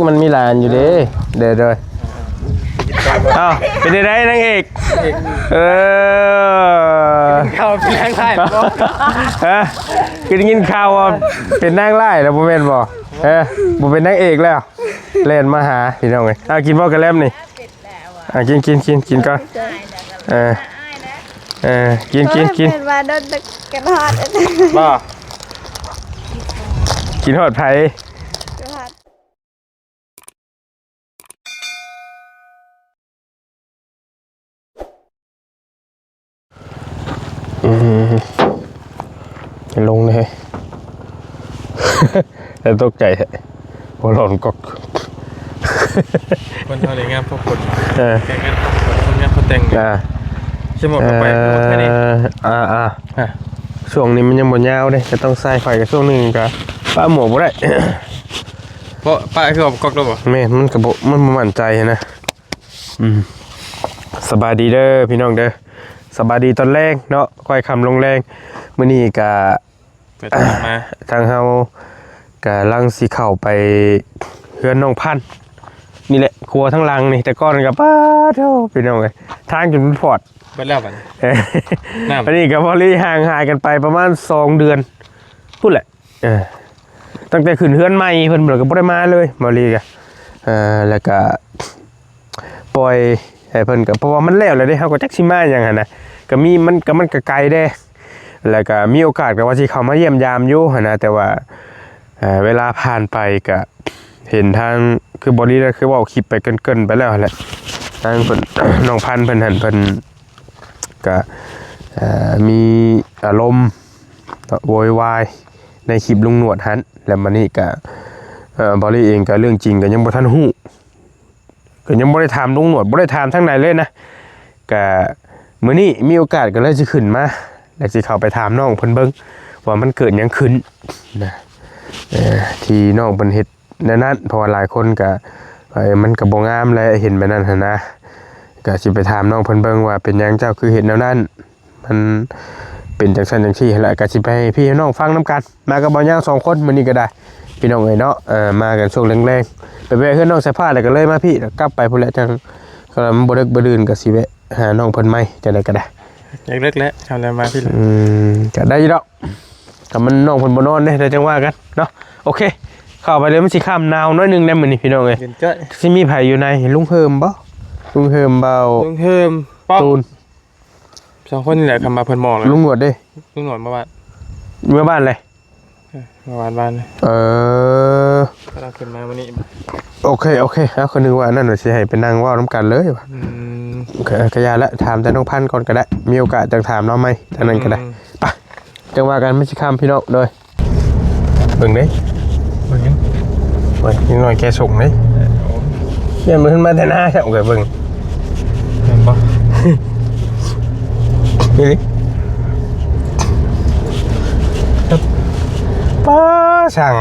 ມັນມີຫຼາຍອັນຢູ່ເດ້. ເດີ ໂດຍ. ອ້າວ ເປັນຈັ່ງໃດນາງເອກ? ເອີ ເຂົ້າເປັນນາງຮ້າຍບໍ່? ຮະ? ຄືໄດ້ຍິນຂ່າວວ່າເປັນນາງຮ້າຍແລ້ວ ບໍ່ແມ່ນບໍ່? ຮະ? ບໍ່ເປັນນາງເອກແລ້ວ ແລ່ນມາຫາ ພີ່ນ້ອງເອີຍ. ເອົາ ກິນບໍ່ກະແລັມນີ້? ອ່າ ກິນ ກິນ ກິນ ກິນກ່ອນ. ເອີ ເອີ ກິນ ກິນ ກິນ. ເຫັນວ່າໂດນກັນຮອດ ບໍ່ ກິນຮອດໃຜ? ອືມ ລົງເລີຍ ແຕ່ຕົກໃຈແທ້ ຫົວຮ້ອນກອກ. ຄົນເຮົານີ້ງາມພໍຄົນ ເອີ ແຕ່ງງານພໍຄົນ ຄົນງາມພໍແຕ່ງ. ອ່າ ຊິໝວກກໍໄປ ເອີ ໝວກແຄ່ນີ້ ອ່າໆ ອ່າ ຊ່ວງນີ້ມັນຍັງບໍ່ຍາວເດ້ ກໍຕ້ອງໃສ່. ຂ້ອຍກໍຊ່ວງໜຶ່ງກໍປະໝວກບໍ່ໄດ້ ເພາະປະຄືວ່າບໍ່ກອກແລ້ວບໍ່? ແມ່ນ ມັນກໍບໍ່ ມັນບໍ່ໝັ້ນໃຈຫັ້ນນະ. ອືມ ສະບາຍດີເດີພີ່ນ້ອງເດີ ສະບາຍດີຕອນແລງເນາະ ຄ່ອຍຄ່ຳລົງແລງ. ມື້ນີ້ກະ ໄປຕະຫຼາດມາ ທາງເຮົາກຳລັງຊິເຂົ້າໄປເຮືອນນ້ອງພັນນີ້ແຫຼະ ຄົວທາງຫຼັງນີ້. ແຕ່ກ່ອນກະ ປາໂທ້ ພີ່ນ້ອງເອີຍ ທາງຈົນມັນພອດເບິດແລ້ວບັດນີ້ ເອີ ນ້ຳ ອັນນີ້ກະພໍລີຫ່າງຫາຍກັນໄປປະມານສອງເດືອນພຸ້ນແຫຼະ. ເອີ ຕັ້ງແຕ່ຂຶ້ນເຮືອນໃໝ່ເພິ່ນ ເພິ່ນກໍບໍ່ໄດ້ມາເລີຍ ບໍ່ລີກະ ເອີ ແລ້ວກະປ່ອຍໃຫ້ເພິ່ນ ກໍເພາະວ່າມັນແລ້ວແລ້ວເດ້ ເຮົາກໍຈັກຊິມາຫຍັງຫັ້ນນະ ກໍມີ ມັນກໍ ມັນກໍໄກເດ້ ແລ້ວກໍມີໂອກາດກໍວ່າຊິເຂົ້າມາຢ້ຽມຢາມຢູ່ຫັ້ນນະ ແຕ່ວ່າ ເອີ ເວລາຜ່ານໄປກໍເຫັນທາງ ຄືບໍ່ລີ ຄືເວົ້າຄລິບໄປເກີ່ນໆໄປແລ້ວຫັ້ນແຫຼະ ທາງເພິ່ນ ນ້ອງພັນເພິ່ນຫັ້ນ ເພິ່ນ ກະ ເອີ ມີອາລົມໂວຍວາຍໃນຄລິບລຸງໜວດຫັ້ນ ແລ້ວມານີ້ກະ ເອີ ບອລລີເອງກະເລື່ອງຈິງກະຍັງບໍ່ທັນຮູ້ ກະຍັງບໍ່ໄດ້ຖາມລຸງໜວດ ບໍ່ໄດ້ຖາມທາງໃດເລີຍນະ. ກະມື້ນີ້ມີໂອກາດກະເລີຍຊິຂຶ້ນມາ ແລ້ວຊິເຂົ້າໄປຖາມນ້ອງເພິ່ນເບິ່ງວ່າມັນເກີດຫຍັງຂຶ້ນນະ ເອີ ທີ່ນ້ອງເພິ່ນເຮັດ ແນວນັ້ນ ເພາະວ່າຫຼາຍຄົນກະ ເອີ ມັນກະບໍ່ງາມແຫຼະ ເຫັນແບບນັ້ນຫັ້ນນະ ກະຊິໄປຖາມນ້ອງເພິ່ນເບິ່ງວ່າເປັນຫຍັງເຈົ້າຄືເຮັດແນວນັ້ນ ມັນເປັນຈັ່ງຊັ້ນຈັ່ງຊີ້ຫັ້ນແຫຼະ ກະຊິໄປໃຫ້ພີ່ໃຫ້ນ້ອງຟັງນຳກັນ ມາກັບບ່າວຍາງສອງຄົນມື້ນີ້ກະໄດ້ ພີ່ນ້ອງເອີຍເນາະ. ເອີ ມາກັນຊ່ວງແລງໆ ໄປແວະເຮືອນນ້ອງສາຍຟ້າ ແລ້ວກະເລີຍມາພີ້ ກັບໄປພຸ້ນແຫຼະ ຈັ່ງ ຄັນວ່າມັນບໍ່ເດິກບໍ່ດື່ນກະຊິແວະຫານ້ອງເພິ່ນໃໝ່ ຈັ່ງໃດກະໄດ້ ຢາກເລິກແຫຼະ ເຮົາແລ້ວມາພີ້ ອືມ ກະໄດ້ຢູ່ດອກ ຖ້າມັນນ້ອງເພິ່ນບໍ່ນອນເດ້ ແລ້ວຈັ່ງວ່າກັນເນາະ. ໂອເຄ ເຂົ້າໄປເລີຍ ມັນຊິຄ່ຳ ໜາວໜ້ອຍໜຶ່ງແດ່ມື້ນີ້ພີ່ນ້ອງເອີຍ. ເຢັນຈ້ອຍ ຊິມີໃຜຢູ່ໃນ ລຸງເຮີມບໍ່? ລຸງເຮີມ ບ່າວ ລຸງເຮີມ ປ້ອມ ຕູນ ສອງຄົນນີ້ແຫຼະ ຄັນວ່າເພິ່ນມອງແລ້ວ. ລຸງໜວດເດ້? ລຸງໜວດເມື່ອວານ ເມື່ອວານເລີຍ ເອີ ເມື່ອວານ ວານນີ້ ເອີ ກຳລັງຂຶ້ນມາມື້ນີ້. ໂອເຄ ໂອເຄ ເຮົາກໍນຶກວ່າອັນນັ້ນວ່າຊິໃຫ້ໄປນັ່ງເວົ້ານຳກັນເລີຍວ່າ ອືມ ກະ ກະຢ່າລະ ຖາມແຕ່ນ້ອງພັນກ່ອນກະໄດ້ ມີໂອກາດຈັ່ງຖາມລາວໃໝ່ ທາງນັ້ນກະໄດ້ ອືມ ໄປ ຈັ່ງວ່າກັນ ມັນຊິຄ່ຳພີ່ນ້ອງ ໂດຍ ເບິ່ງເດ້ ເບິ່ງຫຍັງ? ໂອ້ຍ ນິດໜ້ອຍແກສົ່ງເດ້ ເອີ ໂອ້ ຢ້ານມັນມາແຕ່ໜ້າ ເຈົ້າກໍເບິ່ງ ແມ່ນບໍ່? ນີ້ ປ້າ ຊ່າງ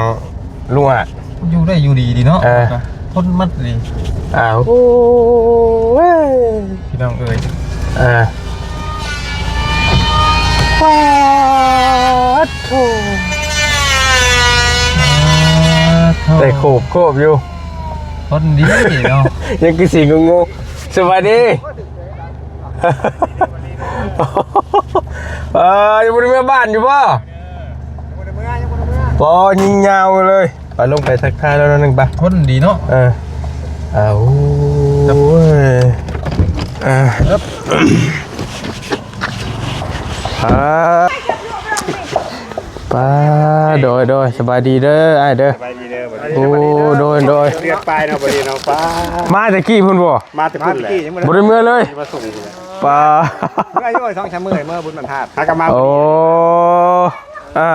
ລຸງອາດ ຢູ່ໄດ້ຢູ່ດີດີເນາະ ເອີ ຄົນມັດດີ ອ້າວ ໂອ້ຍ ພີ່ນ້ອງເອີຍ ເອີ ປາດໂທ້ ປາດໂທ້ ໄດ້ໂຄບໆຢູ່ ຄົນດີເນາະ ຍັງຄືຊິງົງໆ. ສະບາຍດີ ເອີ ຍັງບໍ່ໄດ້ເມືອບ້ານຢູ່ບໍ່? ບໍ່ ຍິງຍາວເລີຍ. ໄປລົງໄປທັກທາຍລາວໜ້ອຍໜຶ່ງໄປ ຄົນດີເນາະ ເອີ ເອົາ ເອີ ເອີ ອ່າ ປ້າ ໂດຍ ໂດຍ ສະບາຍດີເດີອ້າຍເດີ ສະບາຍດີເດີ ໂອ້ ໂດຍ ໂດຍ ເດືອນປາຍເນາະ ບໍ່ໄດ້ເນາະ ປ້າ ມາແຕ່ກີ້ພຸ້ນບໍ່? ມາແຕ່ພຸ້ນແຫຼະ ບໍ່ໄດ້ເມືອເລີຍ ມາສົ່ງ ປ້າ ເມື່ອຢູ່ສອງສາມມື້ ເມື່ອບຸນບັນທາດ ຫາກັນມາ ໂອ້ ອ່າ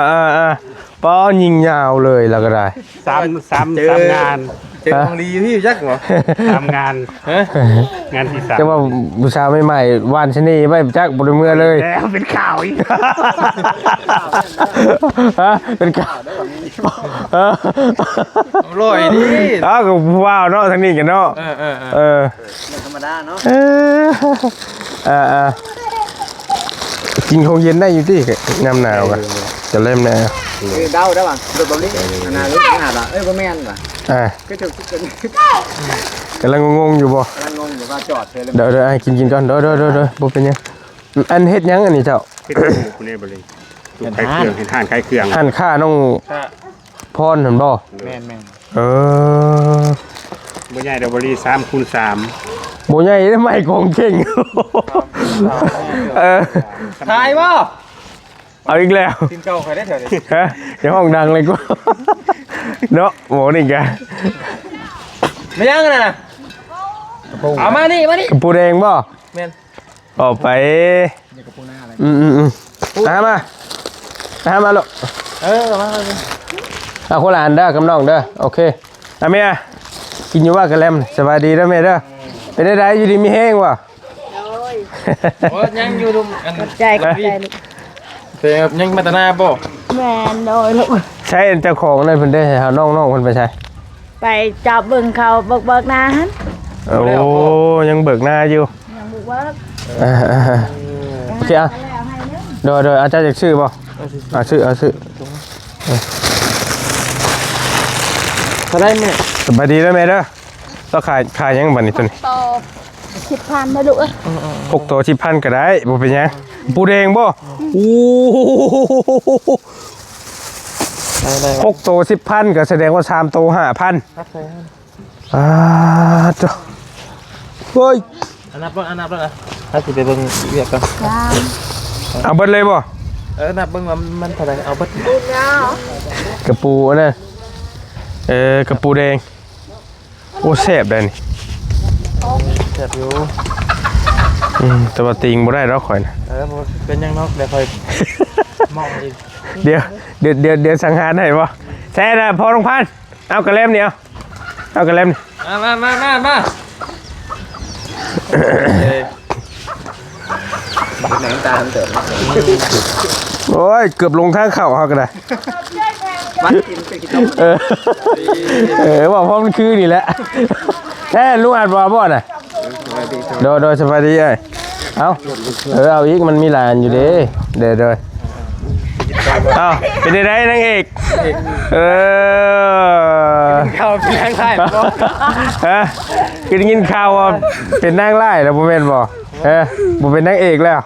ໆໆ ປ້າ ຍິງຍາວເລີຍລະກໍໄດ້ ສາມ ສາມ ເຈີ ສາມງານ ເຈີ ຮະ ຂອງດີຢູ່ພີ້ຈັກບໍ່? ສາມງານ ຮະ ງານທີສາມ ແຕ່ວ່າຜູ້ສາວໃໝ່ໆ ຫວ່ານສະເໜ່ໄວ້ຈັກບໍ່ໄດ້ເມືອເລີຍ ແລ້ວເປັນຂ່າວອີກ ຮະ ເປັນຂ່າວ ເອີ ອະ ກໍຜູ້ບ່າວເນາະ ທາງນີ້ກັນເນາະ ເອີ ເອີ ເອີ ເອີ ທຳມະດາເນາະ ເອີ ອ່າໆ ກິນຂອງເຢັນໄດ້ຢູ່ຕິ ຍາມໜາວກະ ເອີ ກະເລີ່ມແນ່ ຄືເດົາໄດ້ວ່າລົດບໍ່ລີອັນນັ້ນຫຼືຂະໜາດວ່າ ເອີຍ ບໍ່ແມ່ນວ່າ ອ່າ ຄືຖືກ ກຳລັງງົງໆຢູ່ບໍ່? ກຳລັງງົງຢູ່ວ່າຈອດເທື່ອ ເດີໆ ໃຫ້ກິນໆກ່ອນ ເດີໆໆ ບໍ່ເປັນຫຍັງ. ອັນເຮັດຫຍັງອັນນີ້ເຈົ້າ? ເຮັດຢູ່ນີ້ບໍ່ລີ ເຮັດຮ້ານຂາຍເຄື່ອງ ຮ້ານຂາຍເຄື່ອງ ຮ້ານຄ້ານ້ອງ ພອນຫັ້ນບໍ່? ແມ່ນໆ ເອີ ບໍ່ໃຫຍ່ດອກ ບໍລິສັດສາມຄູນສາມ ບໍ່ໃຫຍ່ເດ້ ໄມ້ກອງເຄັ່ງ ເອີ ຂາຍບໍ່? ເອົາອີກແລ້ວ ກິນເກົ່າຂ້ອຍໄດ້ແຖວນີ້ ຮະ ຢ່າຮ້ອງດັງເລີຍກວ່າ ເນາະ ໝໍນີ້ກະ ແມ່ນຫຍັງນັ້ນນະ? ເອົາມານີ້ ມານີ້ ກະປູແດງບໍ່? ແມ່ນ ອອກໄປ ອືມໆໆ ອາ ມາ ອາ ມາລູກ ເອີ ມາ ມາ ເອົາຄົນລະອັນເດີ ກັບນ້ອງເດີ ໂອເຄ ອາເມຍ ກິນຢູ່ວ່າກະແລັມ ສະບາຍດີເດີແມ່ເດີ ເປັນຈັ່ງໃດ ຢູ່ດີມີແຮງບໍ່? ໂດຍ ໂອ້ ຍັງຢູ່ລຸມ ອັນ ຂອບໃຈ ຂອບໃຈລູກ ແຕ່ຍັງມາແຕ່ນາບໍ່? ແມ່ນ ໂດຍລູກ ໃຊ້ເຈົ້າຂອງນັ້ນເພິ່ນໄດ້ ເອົານ້ອງໆເພິ່ນໄປໃສ? ໄປເຈາະເບິ່ງເຂົາເບີກໆນາຫັ້ນ ໂອ້ ຍັງເບີກນາຢູ່ ຍັງບໍ່ເບີກ ເອີ ໂອເຄ ອ່ະ ໂດຍໆ ອາຈານຢາກຊື້ບໍ່? ເອົາຊື້ ເອົາຊື້ ເອີ ເທົ່າໃດແມ່? ສະບາຍດີເດີແມ່ເດີ ລາວຂາຍ ຂາຍຫຍັງບັດນີ້ໂຕນີ້? ໂຕສິບພັນເດີລູກເອີຍ ຫົກໂຕສິບພັນກໍໄດ້ ບໍ່ເປັນຫຍັງ ປູແດງບໍ່? ໂອ້ ໄດ້ໆ ຫົກໂຕສິບພັນ ກໍສະແດງວ່າສາມໂຕຫ້າພັນ ອ່າ ໂທ້ ເຮີ້ຍ ອັນນັບເບິ່ງ ອັນນັບເບິ່ງ ອ່ະ ເຮົາຊິໄປເບິ່ງວຽກກ່ອນ ສາມ ເອົາເບິດເລີຍບໍ່? ເອີ ນັບເບິ່ງວ່າມັນເທົ່າໃດ ເອົາເບິດ ກະປູອັນນັ້ນ ເອີ ກະປູແດງ ໂອ້ ແຊບໄດ໋ນີ້ ແຊບຢູ່ ອືມ ແຕ່ວ່າຕີງບໍ່ໄດ້ດອກຂ້ອຍນະ ເອີ ບໍ່ເປັນຫຍັງດອກ ດຽວຂ້ອຍມອງອີກ ດຽວ ດຽວ ດຽວ ດຽວສັງຫານໃຫ້ບໍ່? ແຊບນະ ພໍນ້ອງພັນ ເອົາກະແລັມນີ້ ເອົາ ເອົາກະແລັມນີ້ ມາ ມາ ມາ ມາ ມາ ບັກແໜງຕາເຕີມ ໂອ້ຍ ເກືອບລົງທາງເຂົ້າເຮົາກໍໄດ້ ມັນກິນເປັນຂີ້ຕົມ ເອີ ເອີ ເວົ້າພໍມັນຄືນີ້ແຫຼະ ແທ້ລຸງອາດບໍ່ ບໍ່ນະ ໂດຍ ໂດຍ ສະບາຍດີເອີຍ ເອົາ ເອີ ເອົາອີກ ມັນມີຫຼາຍອັນຢູ່ເດ້ ໂດຍ ໂດຍ ອ້າວ ເປັນຈັ່ງໃດນາງເອກ? ເອີ ເຂົ້າເປັນນາງຮ້າຍບໍ່? ຮະ ຄືໄດ້ຍິນຂ່າວວ່າເປັນນາງຮ້າຍແລ້ວບໍ່ແມ່ນບໍ່? ເອີ ບໍ່ເປັນນາງເອກແລ້ວ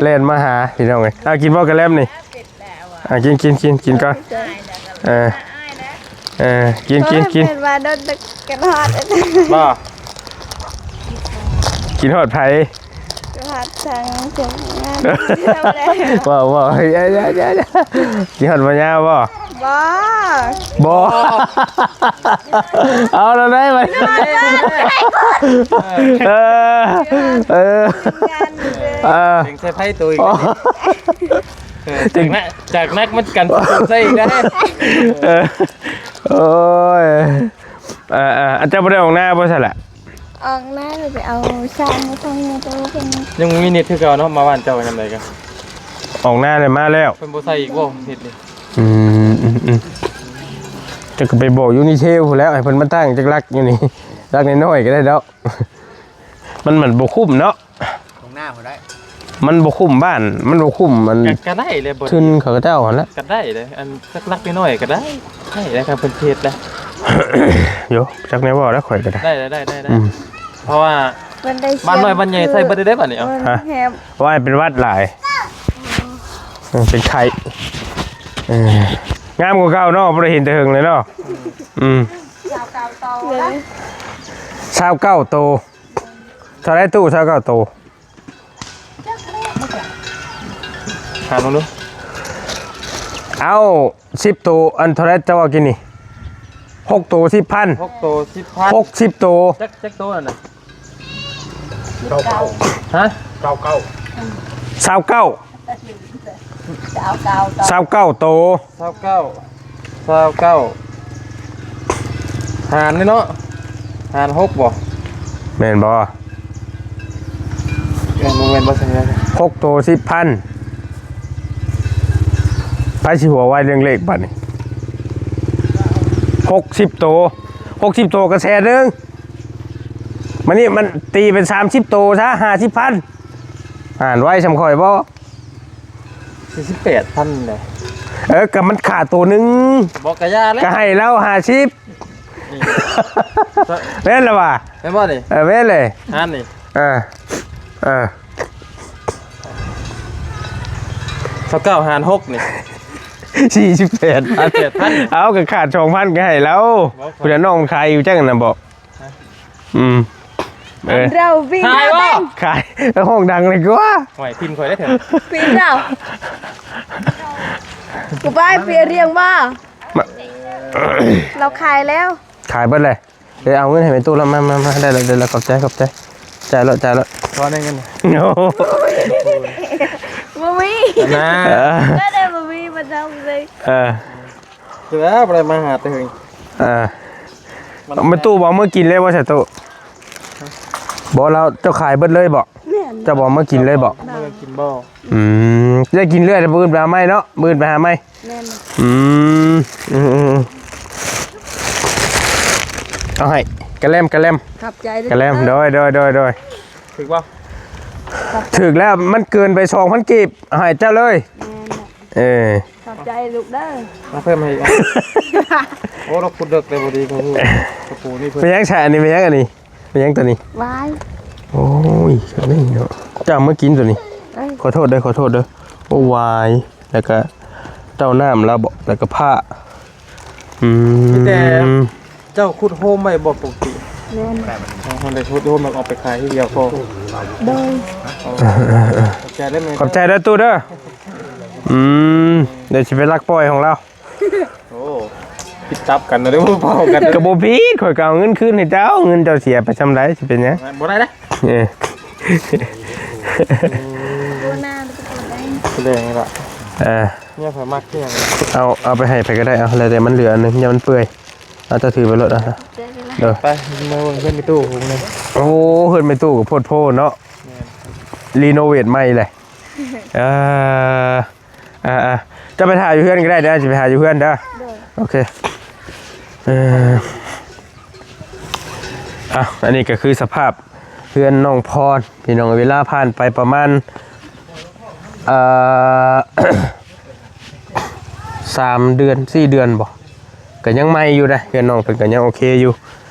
ແລ່ນມາຫາພີ່ນ້ອງເອີຍ ເອົາກິນບໍ່ກະແລັມນີ້? ອ່າ ກິນ ກິນ ກິນ ກິນກ່ອນ ເອີ ເອີ ກິນ ກິນ ກິນ ເພິ່ນວ່າໂດນກັນຮອດ ບໍ່ ກິນຮອດໃຜ? ຮອດທາງເຈົ້າຂອງງານ ເວົ້າ ເວົ້າ ຢ່າ ຢ່າ ຢ່າ ກິນຮອດບໍ່ຍາບໍ່? ບໍ່ ບໍ່ ເອົາແລ້ວໄດ໋ບັດ ເອີ ເອີ ເອີ ເສັງໃສ່ໄຟໂຕອີກ ເອີ ຈາກນັກ ຈາກນັກມັນກັນໃສ່ອີກໄດ້ ເອີ ໂອ້ຍ ເອີ ເອີ ອັນເຈົ້າບໍ່ໄດ້ອອກນາບໍ່ຊັ້ນລະ? ອອກນາໄປເອົາຊ່າງມາຕັ້ງໃນໂຕເພິ່ນ ຍັງມີເນັດຄືເກົ່າເນາະ ມາບ້ານເຈົ້າຍາມໃດກໍ ອອກນາແລ້ວມາແລ້ວ ເພິ່ນບໍ່ໃສ່ອີກບໍ່ເນັດນີ້? ອືມ ອືມ ອືມ ຈັກກໍໄປບອກຢູ່ນີເທວພຸ້ນແຫຼ້ວ ໃຫ້ເພິ່ນມາຕັ້ງຈັກຫຼັກຢູ່ນີ້ ຫຼັກນ້ອຍໆກໍໄດ້ດອກ ມັນ ມັນບໍ່ຄຸ້ມເນາະ ຂອງໜ້າບໍ່ໄດ້ ມັນບໍ່ຄຸ້ມບ້ານ ມັນບໍ່ຄຸ້ມອັນ ກໍ ກໍໄດ້ແຫຼະ ທຶນເຂົາເຈົ້າຫັ້ນແຫຼະ ກໍໄດ້ເດ້ ອັນຈັກຫຼັກນ້ອຍໆກໍໄດ້ ໄດ້ແຫຼະ ຄັນເພິ່ນເຮັດແລ້ວ ໂຢ ຈັກແນວເວົ້າແລ້ວຂ້ອຍກໍໄດ້ ໄດ້ ໄດ້ ໄດ້ ອືມ ເພາະວ່າ ມັນໄດ້ ບ້ານນ້ອຍບ້ານໃຫຍ່ໃຊ້ເບິດເດ້ບັດນີ້ ເອົາ ຮະ ເພາະວ່າເປັນຫວັດຫຼາຍ ເອີ ເປັນໄຂ້ ເອີ ງາມກວ່າເກົ່າເນາະ ບໍ່ໄດ້ເຫັນແຕ່ເຫິງເລີຍເນາະ ອືມ ຊາວເກົ້າໂຕ ຊາວເກົ້າໂຕ ເທົ່າໃດຕູ້ ຊາວເກົ້າໂຕ? ຫາເບິ່ງດູ ເອົາ ສິບໂຕ ອັນເທົ່າໃດເຈົ້າວ່າກິນນີ້? ຫົກໂຕສິບພັນ ຫົກໂຕສິບພັນ ຫົກສິບໂຕ ຈັກ ຈັກໂຕນັ້ນນະ? ຊາວເກົ້າ ຮະ? ຊາວເກົ້າ ຊາວເກົ້າ ຊາວເກົ້າໂຕ ຊາວເກົ້າ ຊາວເກົ້າ ຫານເນາະ ຫານຫົກບໍ່? ແມ່ນບໍ່? ແມ່ນບໍ່ ແມ່ນບໍ່? ຫົກໂຕສິບພັນ ໃຜຊິຫົວໄວເລື່ອງເລກບັດນີ້ ຫົກສິບໂຕ ຫົກສິບໂຕກໍແສນໜຶ່ງ ມານີ້ມັນຕີເປັນສາມສິບໂຕຊະ ຫ້າສິບພັນ ຫານໄວສ່ຳຂ້ອຍບໍ່? ສີ່ສິບແປດພັນເດ້. ເອີ ກໍມັນຂາດໂຕໜຶ່ງ ບໍ່ກະຢ່າແລ້ວ ກໍໃຫ້ລາວຫ້າສິບ ນີ້ ແມ່ນລະວ່າ ແມ່ນບໍ່ນີ້? ເອີ ແມ່ນເລີຍ ຫັ້ນນີ້ ເອີ ເອີ ຊາວເກົ້າຫານຫົກນີ້ ສີ່ສິບແປດພັນ ແປດພັນ ເອົາ ກໍຂາດສອງພັນກໍໃຫ້ລາວ ບໍ່ ພຸ້ນນະ ນ້ອງຂາຍຢູ່ຈັ່ງນັ້ນນະບໍ? ຮະ? ອືມ ເອີ ເຮົາວິງ ຂາຍບໍ່? ຂາຍ ແລ້ວຮ້ອງດັງເລີຍກວ່າ ໂອ້ຍ ພິມຂ້ອຍໄດ້ເຖິງ ພິມເຮົາ ກູໄປເປຍຮຽງວ່າ ມາ ເຮົາຂາຍແລ້ວ ຂາຍເບິດເລີຍ. ເອີ ເອົາເງິນໃຫ້ແມ່ຕູ້ລະ ມາ ມາ ມາ ໄດ້ລະ ໄດ້ລະ ຂອບໃຈ ຂອບໃຈ ຈ່າຍໂລດ ຈ່າຍໂລດ ຂໍໄດ້ເງິນ ໂອ້ ບໍ່ມີ ນະ ເອີ ກໍໄດ້ບໍ່ມີມາທຳເລີຍ ເອີ ຄືແລ້ວບໍ່ໄດ້ມາຫາແຕ່ເຮີຍ ເອີ ແມ່ຕູ້ບໍ່ເອົາເມືອກິນເລີຍບໍ່ ສາຕູ້? ບໍ່ ລາວ ເຈົ້າຂາຍເບິດເລີຍບໍ່? ແມ່ນ ເຈົ້າບໍ່ເອົາເມືອກິນເລີຍບໍ່? ບໍ່ໄດ້ກິນບໍ່? ອືມ ໄດ້ກິນເລື້ອຍ ມື້ອື່ນໄປຫາໃໝ່ເນາະ ມື້ອື່ນໄປຫາໃໝ່ ແມ່ນ ອືມ ອືມ ອືມ ເອົາໃຫ້ ກະແລັມ ກະແລັມ ຂອບໃຈເດີ້ ກະແລັມ ໂດຍ ໂດຍ ໂດຍ ໂດຍ ຖືກບໍ່? ຖືກແລ້ວ ມັນເກີນໄປສອງພັນກີບ ເອົາໃຫ້ເຈົ້າເລີຍ ແມ່ນ ເອີ ຂອບໃຈລູກເດີ້ ມາເພີ່ມໃຫ້ອີກ ໂອ້ ລາວຂຸດເດິກເລີຍ ບໍ່ດີ ຂອງ ຂອງປູນີ້ເພິ່ນ ເປັນຫຍັງຊະ ອັນນີ້ເປັນຫຍັງ ອັນນີ້ ເປັນຫຍັງໂຕນີ້? ວາຍ ໂອ້ຍ ນີ້ເນາະ ເຈົ້າເອົາມາກິນໂຕນີ້ ເອີຍ ຂໍໂທດເດີ້ ຂໍໂທດເດີ້ ໂອ້ ວາຍ ແລ້ວກະເຕົ້ານ້ຳລາວບໍ ແລ້ວກະຜ້າ ອືມ ມີແຕ່ເຈົ້າຂຸດໂຮມໄວ້ບໍປົກກະຕິ? ແມ່ນ ອໍ ເຮົາໄດ້ຂຸດໂຮມແລ້ວເອົາໄປຂາຍທີດຽວພໍ? ໂດຍ ອໍ ເອີ ເອີ ເອີ ຂອບໃຈເດີ້ແມ່ ຂອບໃຈເດີ້ຕູ້ເດີ້ ອືມ ດຽວຊິໄປລັກປ່ອຍຂອງລາວ. ໂອ້ ຜິດສັບກັນເນາະ ບໍ່ເວົ້າກັນ ກໍບໍ່ຜິດ ຂ້ອຍກໍເອົາເງິນຄືນໃຫ້ເຈົ້າ ເງິນເຈົ້າເສຍໄປຊ່ຳໃດ ຊິເປັນຫຍັງ ບໍ່ໄດ້ເດ້ ເອີ ບໍ່ໜ້າ ແສດງນີ້ລະ ເອີ ເມຍຂ້ອຍມັກຄືຫຍັງ ເອົາ ເອົາໄປໃຫ້ໃຜກໍໄດ້ ເອົາ ແລ້ວແຕ່ມັນເຫຼືອອັນໜຶ່ງ ຢ່າມັນເປື່ອຍ ເອົາ ເຈົ້າຖືໄປໂລດ ເອົາ ເດີ ໄປ ມາເບິ່ງເຮືອນແມ່ຕູ້ພຸ້ນ ໂອ້ ເຮືອນແມ່ຕູ້ກໍໂພດໂພເນາະ ແມ່ນ ຣີໂນເວດໃໝ່ແຫຼະ ເອີ ອ່າໆ ເຈົ້າໄປຖ້າຢູ່ເຮືອນກໍໄດ້ເດີ ຊິໄປຫາຢູ່ເຮືອນເດີ ໂດຍ ໂອເຄ ເອີ ອ່ະ ອັນນີ້ກໍຄືສະພາບເຮືອນນ້ອງພອນ ພີ່ນ້ອງ ເວລາຜ່ານໄປປະມານ ເອີ ສາມເດືອນ ສີ່ເດືອນບໍ ກໍຍັງໃໝ່ຢູ່ເດ້ ເຮືອນນ້ອງເພິ່ນກໍຍັງໂອເຄຢູ່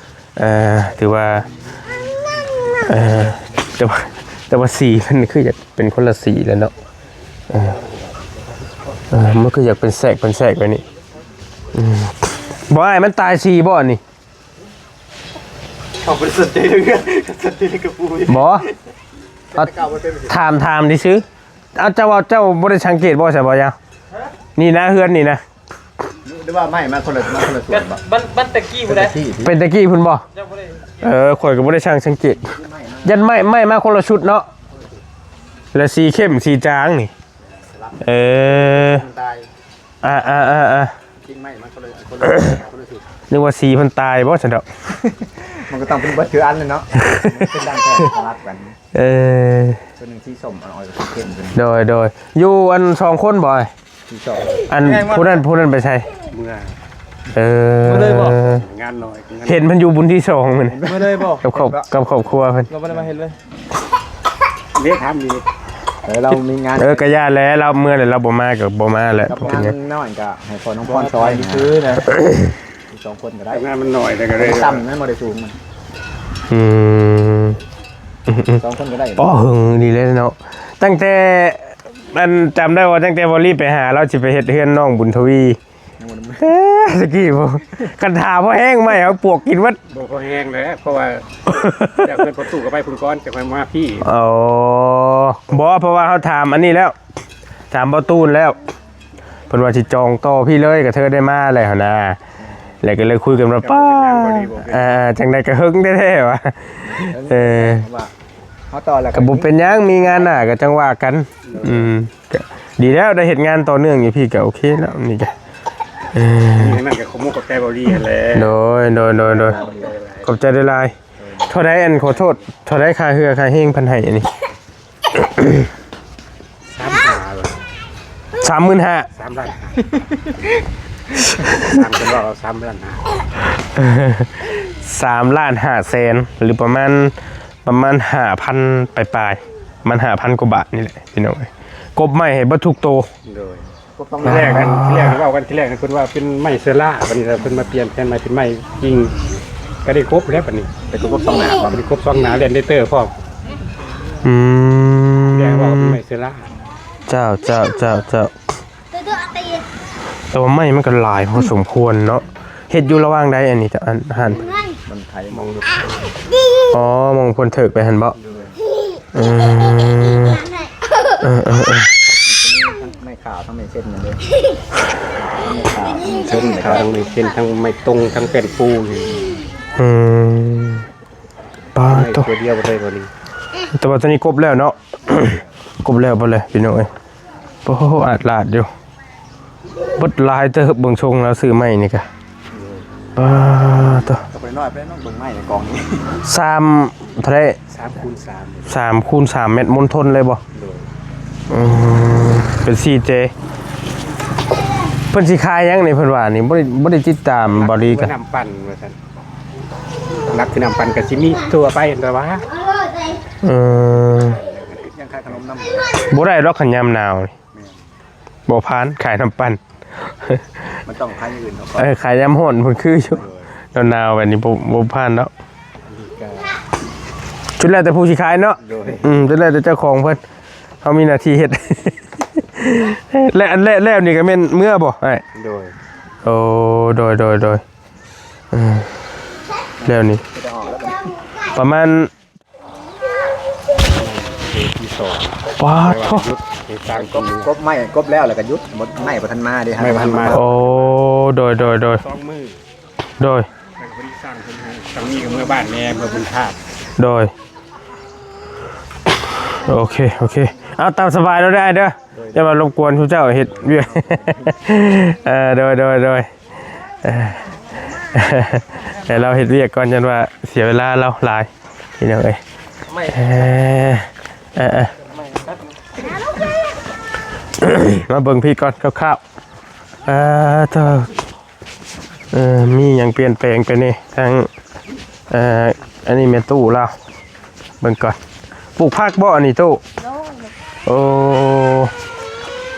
ເອີ ຖືວ່າ ເອີ ແຕ່ວ່າ ແຕ່ວ່າສີມັນຄືຢາກເປັນຄົນລະສີແລ້ວເນາະ ເອີ ເອີ ມັນຄືຢາກເປັນແສກເປັນແສກແບບນີ້ ອືມ ບໍ່ ອ້າຍ ມັນຕາຍສີບໍ່ອັນນີ້? ເຂົາບໍ່ໄດ້ສົນໃຈເລື່ອງ ສົນໃຈເລື່ອງກະປູ ບໍ່ ເອົາ ຖາມ ຖາມຊື່ໆ ເອົາ ເຈົ້າວ່າເຈົ້າບໍ່ໄດ້ສັງເກດບໍ່ ຊະບໍ່ຍາວ ນີ້ນະ ເຮືອນນີ້ນະ ຫຼືວ່າໄມ້ມາຄົນລະ ມາຄົນລະສ່ວນບໍ່? ມັນ ມັນແຕ່ກີ້ພຸ້ນໃດ໋ ເປັນແຕ່ກີ້ພຸ້ນບໍ່? ເຈົ້າບໍ່ໄດ້ ເອີ ຂ້ອຍກໍບໍ່ໄດ້ຊ່າງສັງເກດ ຢ້ານໄມ້ ໄມ້ມາຄົນລະຊຸດເນາະ ລະສີເຂັ້ມສີຈາງນີ້ ເອີ ຕາຍ ອ່າໆໆໆ ກິ່ງໄມ້ມັນກໍເລີຍ ຄົນລະ ຄົນລະຊຸດ ນຶກວ່າສີເພິ່ນຕາຍບໍ່ຊັ້ນດອກ ມັນກໍຕ້ອງເປັນເບິດຄືອັນແຫຼະເນາະ ເປັນດ່າງແທ້ສະຫຼັບກັນ ເອີ ຕົວໜຶ່ງສີສົ້ມ ອັນອ່ອນກໍສີເຂັ້ມ ໂດຍ ໂດຍ ຢູ່ອັນສອງຄົນບໍ່? ອັນຜູ້ນັ້ນ ຜູ້ນັ້ນໄປໃສ? ເມືອ ເອີ ມາເລີຍບໍ່? ງານນ້ອຍ ເຫັນເພິ່ນຢູ່ບຸນທີສອງມື້ນີ້ ມາເລີຍບໍ່? ກັບຄອບ ກັບຄອບຄົວເພິ່ນ ກໍບໍ່ໄດ້ມາເຮັດເລີຍ ເດ້ຖາມດີ ເອີ ລາວມີງານ ເອີ ກະຢ່າແຫຼະ ລາວເມືອແລ້ວ ລາວບໍ່ມາກໍບໍ່ມາແຫຼະ ກັບງານນ້ອຍກໍໃຫ້ພໍ່ນ້ອງພອນຊ່ອຍ ຄືນະ ສອງຄົນກໍໄດ້ ງານມັນນ້ອຍແຕ່ກໍໄດ້ ມັນຕ່ຳນະ ບໍ່ໄດ້ສູງມັນ ອືມ ສອງຄົນກໍໄດ້ ອໍ ຫຶງດີເລີຍເນາະ ຕັ້ງແຕ່ ອັນ ຈຳໄດ້ວ່າຕັ້ງແຕ່ບໍ່ລີໄປຫາລາວ ຊິໄປເຮັດເຮືອນນ້ອງບຸນທະວີ ຍັງບໍ່ໄດ້ ເອີ ຕະກີ້ບໍ່ ຄັນຖ້າພໍແຫ້ງໄມ້ເຮົາປວກກິນໝົດ ບໍ່ພໍແຫ້ງແຫຼະ ເພາະວ່າຈາກເຮືອນພໍ່ຕູ້ກໍໄປພຸ້ນກ່ອນ ຈາກໄປມາພີ້ ອໍ ບໍ່ ເພາະວ່າເຮົາຖາມອັນນີ້ແລ້ວ ຖາມບໍ່ຕູນແລ້ວ ເພິ່ນວ່າຊິຈອງຕໍ່ພີ້ເລີຍ ກະເທີໄດ້ມາແລ້ວຫັ້ນນະ ແລ້ວກໍເລີຍຄຸຍກັນວ່າ ປ້າ ອ່າ ຈັ່ງໃດກໍເຮິງແທ້ໆວ່າ ເອີ ວ່າເຮົາຕໍ່ແລ້ວ ກໍບໍ່ເປັນຫຍັງ ມີງານໜ້າກໍຈັ່ງວ່າກັນ ອືມ ກໍດີແລ້ວ ໄດ້ເຮັດງານຕໍ່ເນື່ອງຢູ່ພີ້ກໍໂອເຄແລ້ວ ນີ້ກໍ ເອີ ນີ້ນັ້ນກໍຂໍມຸກຂອບໃຈເບົາລີຫັ້ນແຫຼະ ໂດຍ ໂດຍ ໂດຍ ໂດຍ ຂອບໃຈຫຼາຍໆ ເທົ່າໃດ ອັນ ຂໍໂທດ ເທົ່າໃດຄ່າເຮືອຄ່າແຮງເພິ່ນໃຫ້ອັນນີ້? ສາມຫ້າ ສາມໝື່ນຫ້າ ສາມລ້ານຫ້າ ສາມ ເພິ່ນວ່າເອົາສາມລ້ານຫ້າ ສາມລ້ານຫ້າແສນ ຫຼືປະມານ ປະມານຫ້າພັນປາຍໆ ປະມານຫ້າພັນກວ່າບາດນີ້ແຫຼະ ພີ່ນ້ອງເອີຍ ກົບໄມ້ໃຫ້ເບິດທຸກໂຕ ໂດຍ ກົບສອງໜ້າ ທີແລກນັ້ນ ທີແລກເວົ້າກັນ ທີແລກນັ້ນເພິ່ນວ່າເປັນໄມ້ເຊລາ ບັດນີ້ເພິ່ນມາປ່ຽນເປັນໄມ້ ເປັນໄມ້ກິ່ງ ກໍໄດ້ກົບແລ້ວບັດນີ້ ເປັນກົບສອງໜ້າ ເປັນກົບສອງໜ້າ ແລ່ນໄດ້ເຕີພ້ອມ. ອືມ ແລ້ວເວົ້າເປັນໄມ້ເຊລາ. ເຈົ້າ ເຈົ້າ ເຈົ້າ ເຈົ້າ. ແຕ່ວ່າໄມ້ມັນກໍຫຼາຍພໍສົມຄວນເນາະ. ເຮັດຢູ່ລະຫວ່າງໃດອັນນີ້ ອັນ ຮ້ານ? ມັນໄທມອງ ອໍ ມອງເພິ່ນເຖິກໄປຫັ້ນບໍ? ເອີ ເອີ ເອີ ເອີ ທັງໄມ້ຂາວ ທັງໄມ້ເສັ້ນນັ້ນເດ້ ໄມ້ຂາວ ທັງໄມ້ເສັ້ນ ທັງໄມ້ຕົງ ທັງແປ້ນປູ. ອືມ ປາດໂທ້ ໄມ້ຕົວດຽວເລີຍບັດນີ້ ແຕ່ວ່າຕົວນີ້ກົບແລ້ວເນາະ ກົບແລ້ວເບິດເລີຍພີ່ນ້ອງເອີຍ. ໂອ້ໂຫ ອາດຫຼາດຢູ່ ເບິດຫຼາຍເຕີບ ເບິ່ງຊົງລາວຊື້ໃໝ່ນີ້ກະ ປາດໂທ້ ກໍບໍ່ໄດ້ນ້ອຍປານໃດເນາະ ເບິ່ງໃໝ່ໃນກອງນີ້ ສາມ ເທົ່າໃດ? ສາມຄູນສາມ ສາມຄູນສາມແມັດ ມົນທົນເລີຍບໍ່? ໂດຍ ອືມ ເປັນສີ່ເຈ ເພິ່ນຊິຂາຍຫຍັງນີ້ ເພິ່ນວ່ານີ້ ບໍ່ໄດ້ ບໍ່ໄດ້ຕິດຕາມບໍດີກະ ນ້ຳປັ່ນວ່າຊັ້ນ ຫຼັກຄືນ້ຳປັ່ນກໍຊິມີທົ່ວໄປຫັ້ນແຫຼະວ່າ ເອີ ຍັງຂາຍຂະໜົມນຳ ບໍ່ໄດ້ດອກ ຄັນຍາມໜາວນີ້ ແມ່ນ ບໍ່ຜ່ານ ຂາຍນ້ຳປັ່ນ ມັນຕ້ອງຂາຍຢ່າງອື່ນເນາະ ເອີ ຂາຍຍາມຮ້ອນພຸ້ນຄືຢູ່ ໂດຍ ໜາວໆແບບນີ້ບໍ່ ບໍ່ຜ່ານດອກ ອັນນີ້ກໍ ສຸດແລ້ວແຕ່ຜູ້ຊິຂາຍເນາະ ໂດຍ ອືມ ສຸດແລ້ວແຕ່ເຈົ້າຂອງເພິ່ນ ເຮົາມີໜ້າທີ່ເຮັດ ແລະ ອັນແລະ ແລ້ວນີ້ກໍແມ່ນເມືອບໍ່ອ້າຍ? ໂດຍ ໂອ້ ໂດຍ ໂດຍ ໂດຍ ເອີ ແລ້ວນີ້ ປະມານ ເຂດທີສອງ ປາດໂທ້ ແຕ່ວ່າຢຸດໃຫ້ສ້າງ ກົບ ກົບໄມ້ ກົບແລ້ວ ແລ້ວກໍຢຸດ ໝົດໄມ້ບໍ່ທັນມາເດ້ ໄມ້ບໍ່ທັນມາ ໂອ້ ໂດຍ ໂດຍ ໂດຍ ສອງມື້ ໂດຍ ແລ້ວກໍພໍດີສ້າງເພິ່ນໃຫ້ ສາມີກໍເມືອບ້ານແດ່ ເມືອບຸນທາດ ໂດຍ ໂອເຄ ໂອເຄ ເອົາຕາມສະບາຍເນາະ ອ້າຍເດີ ໂດຍ ຢ່າມາລົບກວນຊຸມເຈົ້າເຮັດວຽກ ເອີ ໂດຍ ໂດຍ ໂດຍ ເອີ ໃຫ້ລາວເຮັດວຽກກ່ອນ ຢ້ານວ່າເສຍເວລາລາວຫຼາຍ ພີ່ນ້ອງເອີຍ ເອີ ເອີ ເອີ ມາເບິ່ງພີ້ກ່ອນຄ່າວໆ ເອີ ເອີ ມີຫຍັງປ່ຽນແປງໄປແດ່ ທາງ ເອີ ອັນນີ້ແມ່ຕູ້ລາວ ເບິ່ງກ່ອນ ປູກຜັກບໍ່ອັນນີ້ຕູ້? ໂອ້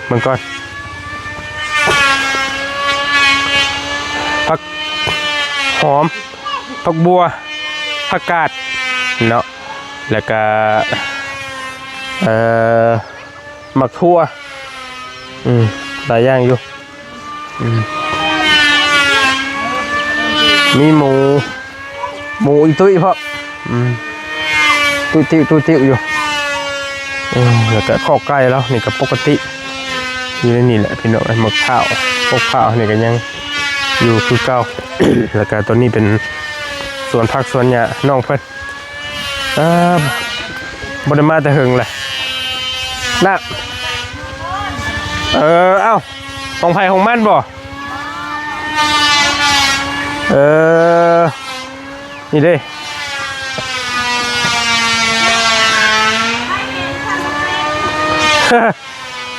ເບິ່ງກ່ອນ ຜັກຫອມ ຜັກບົ່ວ ຜັກກາດເນາະ ແລ້ວກະ ເອີ ໝາກຖົ່ວ ອືມ ຫຼາຍຢ່າງຢູ່ ອືມ ມີໝູ ໝູອີກຕຸ້ຍເພາະ ອືມ ຕຸ້ຍຕິ້ວ ຕຸ້ຍຕິ້ວຢູ່ ອືມ ແລ້ວກະຄອກໄກ່ລາວນີ້ກະປົກກະຕິ ຢູ່ໃນນີ້ແຫຼະພີ່ນ້ອງ ໝາກພ້າວ ກົກພ້າວນີ້ກະຍັງຢູ່ຄືເກົ່າ ແລ້ວກະໂຕນີ້ເປັນສວນຜັກສວນຫຍ້ານ້ອງເພິ່ນ. ເອີ ບໍ່ໄດ້ມາແຕ່ເຫິງແຫຼະ ນະ ເອີ ເອົ້າ ຂອງໃຜຂອງມັນບໍ່? ເອີ ນີ້ເດ້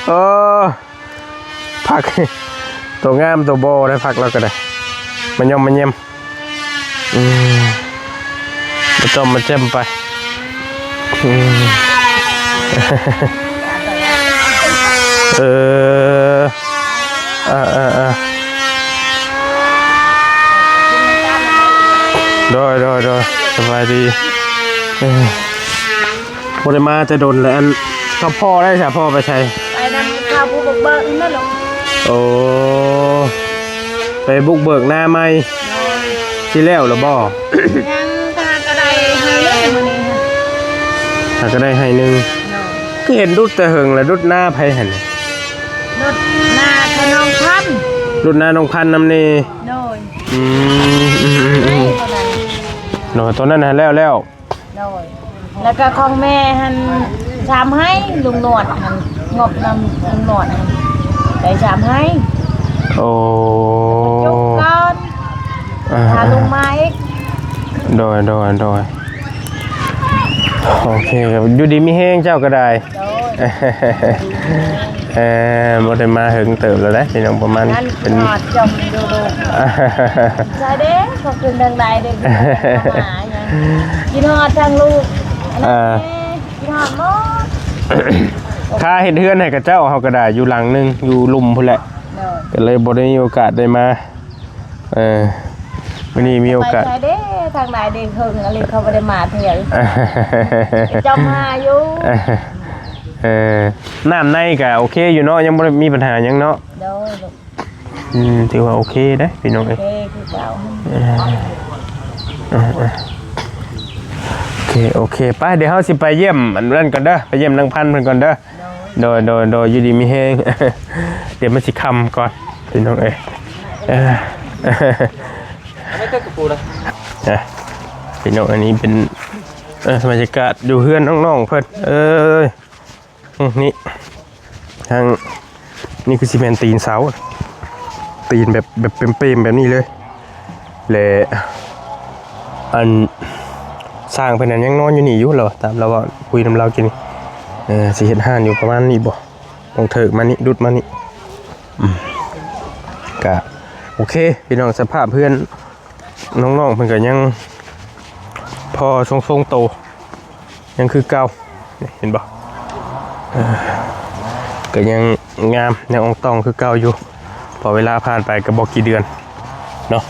ເອີ ຜັກ ໂຕງາມໂຕບໍ່ໄດ້ ຜັກລາວກໍໄດ້ ມາຍ່ອມມາແຍມ ອືມ ມາຈ້ອມມາແຈ່ມໄປ ອືມ ເອີ ອ່າໆ ໂດຍ ໂດຍ ໂດຍ ສະບາຍດີ ເອີ ບໍ່ໄດ້ມາແຕ່ດົນແລ້ວ ອັນ ກັບພໍ່ໄດ້ຊະ ພໍ່ໄປໃສ? ໄປນຳເຂົາຜູ້ບຸກເບີກນັ້ນແຫຼະ. ໂອ້ ໄປບຸກເບີກນາໃໝ່ ໂດຍ ຊິແລ້ວລະບໍ່? ຍັງ ຫາກໍໄດ້ໄຮ່ໜຶ່ງມື້ນີ້ ຫາກໍໄດ້ໄຮ່ໜຶ່ງ ໂດຍ ຄືເຫັນດຸດແຕ່ເຫິງລະ ດຸດນາໃຜຫັ້ນ? ດຸດນາຂະນ້ອງພັນ ດຸດນານ້ອງພັນນຳນີ້ ໂດຍ ອືມ ອືມ ອືມ ອືມ ໂດຍ ຕອນນັ້ນຫັ້ນແລ້ວ ແລ້ວ ໂດຍ ແລ້ວກໍຂອງແມ່ຫັ້ນສາມໄຮ່ ລຸງໜວດຫັ້ນ ງົບນຳລຸງໜວດຫັ້ນ ໄດ້ສາມໄຮ່ ໂອ້ ຈົບກ່ອນ ອ່າ ຖ້າລຸງມາອີກ ໂດຍ ໂດຍ ໂດຍ ໂອເຄ ຢູ່ດີມີແຮງເຈົ້າກໍໄດ້ ໂດຍ ເອີ ບໍ່ໄດ້ມາເຫິງເຕີບແລ້ວເດ້ພີ່ນ້ອງ ປະມານ ເປັນ ຮອດຈົ່ມຢູ່ລູກ ໃຊ່ເດ້ ເຂົາຂຶ້ນທາງໃດເດ້ ມາຫາຫຍັງ ກິນຮອດທາງລູກ ອ່າ ກິນຮອດໝົດ ຄ່າເຮັດເຮືອນໃຫ້ເຂົາເຈົ້າ ເຮົາກໍໄດ້ຢູ່ຫຼັງໜຶ່ງ ຢູ່ລຸ່ມພຸ້ນແຫຼະ ໂດຍ ກໍເລີຍບໍ່ໄດ້ມີໂອກາດໄດ້ມາ. ເອີ ມື້ນີ້ມີໂອກາດ ໄປໃສເດ້ ທາງໃດເດ້ ເຫິງອະລິ ເຂົາບໍ່ໄດ້ມາເທື່ອ ເຈົ້າມາຢູ່. ເອີ ນ້ຳໃນກໍໂອເຄຢູ່ເນາະ ຍັງບໍ່ໄດ້ມີບັນຫາຫຍັງເນາະ. ໂດຍ ອືມ ຖືວ່າໂອເຄເດ້ພີ່ນ້ອງເອີຍ ໂອເຄຄືເກົ່າ. ເອີ ເອີ ເອີ ໂອເຄ ໂອເຄ ໄປ ດຽວເຮົາຊິໄປຢ້ຽມອັນນັ້ນກ່ອນເດີ ໄປຢ້ຽມນາງພັນເພິ່ນກ່ອນເດີ. ໂດຍ ໂດຍ ໂດຍ ຢູ່ດີມີແຮງ ດຽວມັນຊິຄ່ຳກ່ອນພີ່ນ້ອງເອີຍ. ເອີ ເອີ ພີ່ນ້ອງ ອັນນີ້ເປັນ ເອີ ບັນຍາກາດຢູ່ເຮືອນນ້ອງໆເພິ່ນ ເອີ. ອືມ ນີ້ ທາງນີ້ຄືຊິແມ່ນຕີນເສົາ ຕີນແບບ ແບບເປັມໆແບບນີ້ເລີຍ ແລະ ອັນ ຊ່າງເພິ່ນນັ້ນຍັງນອນຢູ່ນີ້ຢູ່ ລາວ ຕາມລາວເວົ້າ ຄຸຍນຳລາວກິນນີ້ ເອີ ຊິເຮັດຮ້ານຢູ່ປະມານນີ້ບໍ່ ຕ້ອງເທີກມານີ້ ດຸດມານີ້. ອືມ ກະໂອເຄພີ່ນ້ອງ ສະພາບເຮືອນ ນ້ອງໆເພິ່ນກໍຍັງພໍຊົງໆໂຕ ຍັງຄືເກົ່າ ນີ້ເຫັນບໍ່ ເອີ ກໍຍັງງາມ ຍັງອ່ອງຕ່ອງຄືເກົ່າຢູ່ ເພາະເວລາຜ່ານໄປກໍບໍ່ກີ່ເດືອນເນາະ.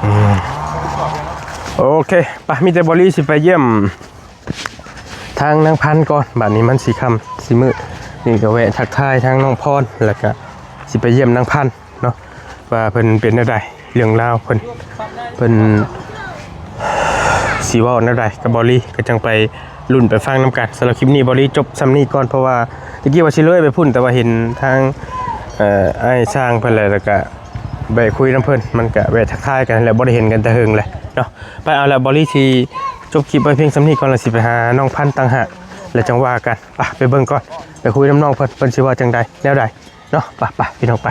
ອືມ ໂອເຄ ໄປ ມີແຕ່ບໍລີຊິໄປຢ້ຽມ ທາງນາງພັນກ່ອນ ບາດນີ້ມັນຊິຄ່ຳຊິມືດ ນີ້ກໍແວະທັກທາຍທາງນ້ອງພອນ ແລ້ວກໍຊິໄປຢ້ຽມນາງພັນເນາະ ວ່າເພິ່ນເປັນແນວໃດ ເລື່ອງລາວເພິ່ນ ເພິ່ນຊິເວົ້າແນວໃດກັບບໍລີ ກໍຈັ່ງໄປລຸ້ນໄປຟັງນຳກັນ. ສຳລັບຄລິບນີ້ ບໍລີຈົບຊ່ຳນີ້ກ່ອນ ເພາະວ່າຕະກີ້ວ່າຊິເລີຍໄປພຸ້ນ ແຕ່ວ່າເຫັນທາງ ເອີ ອ້າຍຊ່າງເພິ່ນແລ້ວ ແລ້ວກໍແວະຄຸຍນຳເພິ່ນ ມັນກໍແວະທັກທາຍກັນແຫຼະ ບໍ່ໄດ້ເຫັນກັນແຕ່ເຫິງແຫຼະເນາະ. ໄປ ເອົາລະ ບໍລີຊິຈົບຄລິບໄວ້ພຽງຊ່ຳນີ້ກ່ອນ ແລ້ວຊິໄປຫານ້ອງພັນຕ່າງຫາກ ແລ້ວຈັ່ງວ່າກັນ. ໄປ ໄປເບິ່ງກ່ອນ ໄປຄຸຍນຳນ້ອງເພິ່ນ ເພິ່ນຊິວ່າຈັ່ງໃດແນວໃດເນາະ. ໄປ ໄປ ພີ່ນ້ອງ ໄປ.